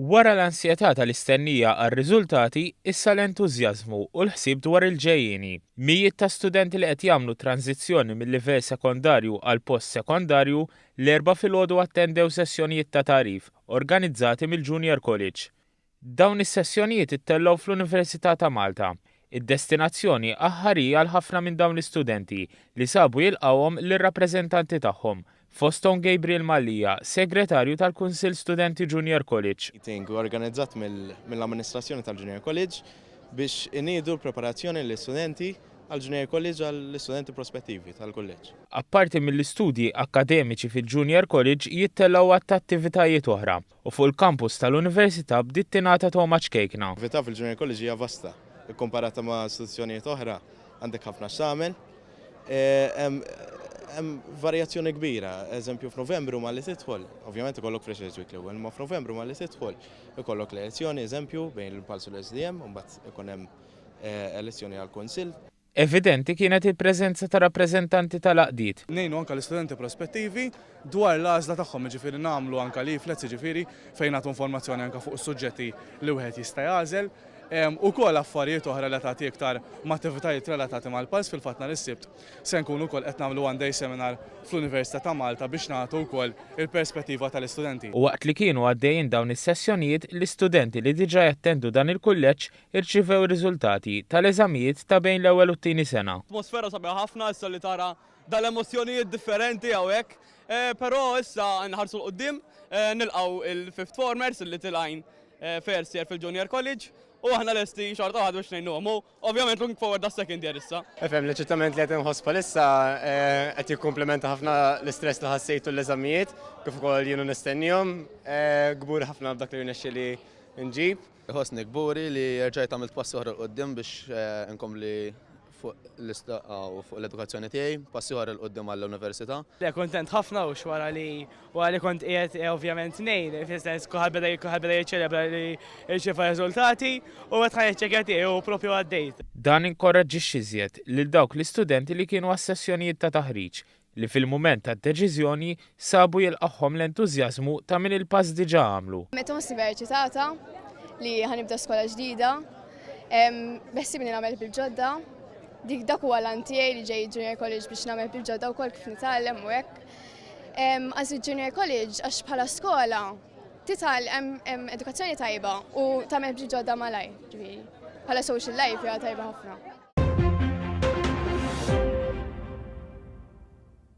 Wara l-ansjetà tal-istennija għar-riżultati, issa l-entużjażmu u l-ħsieb dwar il-ġejjieni. Mijiet ta' studenti li qed jagħmlu t-tranżizzjoni mil-livell sekondarju għal post-sekondarju, l-Erbgħa filgħodu attendew sessjonijiet ta' tagħrif organizzati mill-Junior College. Dawn is-sessjonijiet ittellgħu fl-Università ta' Malta, id-destinazzjoni aħħarija għal ħafna minn dawn l-istudenti li sabu jilqgħuhom lir-rappreżentanti tagħhom, fosthom Gabriel Mallia, Segretarju tal-Kunsill Studenti Junior College. Meeting organizzat mill-amministrazzjoni tal-Junior College biex iniedu l-preparazzjoni lill-istudenti għall-Junior College għall-istudenti prospettivi tal-kulleġġ. Apparti mill-istudji akkademiċi fil-Junior College jittellgħu għadd ta' attivitajiet oħra u fuq il-kampus tal-Università bdiet tingħata togħma ċkejkna. L-attività fil-Junior College hija vasta, ikkumparata ma' istituzzjonijiet oħra għandek ħafna x'tagħmel. Hemm varjazzjoni kbira, eżempju f'Novembru malli tidħol, ovvjament ikollok Freshers Week l-ewwel, imma f'Novembru malli tidħol ikollok l-elezzjoni eżempju bejn l-Pulse u l-SDM u mbagħad ikun hemm elezzjoni għall-Kunsill. Evidenti kienet il-preżenza ta' rappreżentanti tal-għaqdiet. Ngħinu anke l-istudenti prospettivi dwar l-għażla tagħhom, jiġifieri nagħmlu anke leaflets, jiġifieri fejn nagħtu informazzjoni anke fuq is-suġġetti li wieħed jista' jagħżel. Ukoll affarijiet oħra relatati iktar ma' attivitajiet relatati mal-Pulse, fil-fatt nhar is-Sibt se nkunu wkoll qed nagħmlu one day seminar fl-Università ta' Malta biex nagħtu wkoll il-perspettiva tal-istudenti. U waqt li kienu għaddejjin dawn is-sessjonijiet, l-istudenti li diġà jattendu dan il-kulleġġ irċivew ir-riżultati tal-eżamijiet ta' bejn l-ewwel u t-tieni sena. Atmosfera sabiħa ħafna issa li tara dal-emozzjonijiet differenti hawnhekk, però issa nħarsu 'l quddiem, nilqgħu il-fifth formers li tilgħin first year fil-Junior College u aħna lesti xorta waħda biex ngħinuhom u ovvjament looking forward għas-second year issa. Ifhem, l-eċitament li qed inħoss bħalissa qed jikkumplementa ħafna l-istress li ħassejt tul l-eżamijiet, kif ukoll jienu nistennihom. Kburi ħafna b'dak li rnexxieli nġib. Iħossni kburi li rġajt għamilt pass ieħor 'il quddiem biex inkompli fuq fuq l-edukazzjoni tiegħi, pass ieħor 'il quddiem għall-università. Le kuntent ħafna hux wara li wara li kont qiegħed ovvjament ngħin, fis-sens kulħadd beda kulħadd beda jiċċelebra li rċieva riżultati u qed ħa niċċekkja tiegħi u propju għaddejt. Dan inkoraġġixxi iżjed lil dawk l-istudenti li kienu għas-sessjonijiet ta' taħriġ li fil-mument tad-deċiżjoni sabu jilqagħhom l-entużjażmu ta' min il-pass diġà għamlu. Meta nħossni vera eċitata li ħa nibda skola ġdida, beħsiebni nagħmel ħbieb ġodda. Dik dak huwa l-għan tiegħi li ġej Junior College biex nagħmel ħbieb ġodda wkoll kif nitgħallem u hekk. Għażilt Junior College għax bħala skola titgħall hemm edukazzjoni tajba u tagħmel ħbieb ġodda malajr, ġifieri. Bħala social life hija tajba ħafna.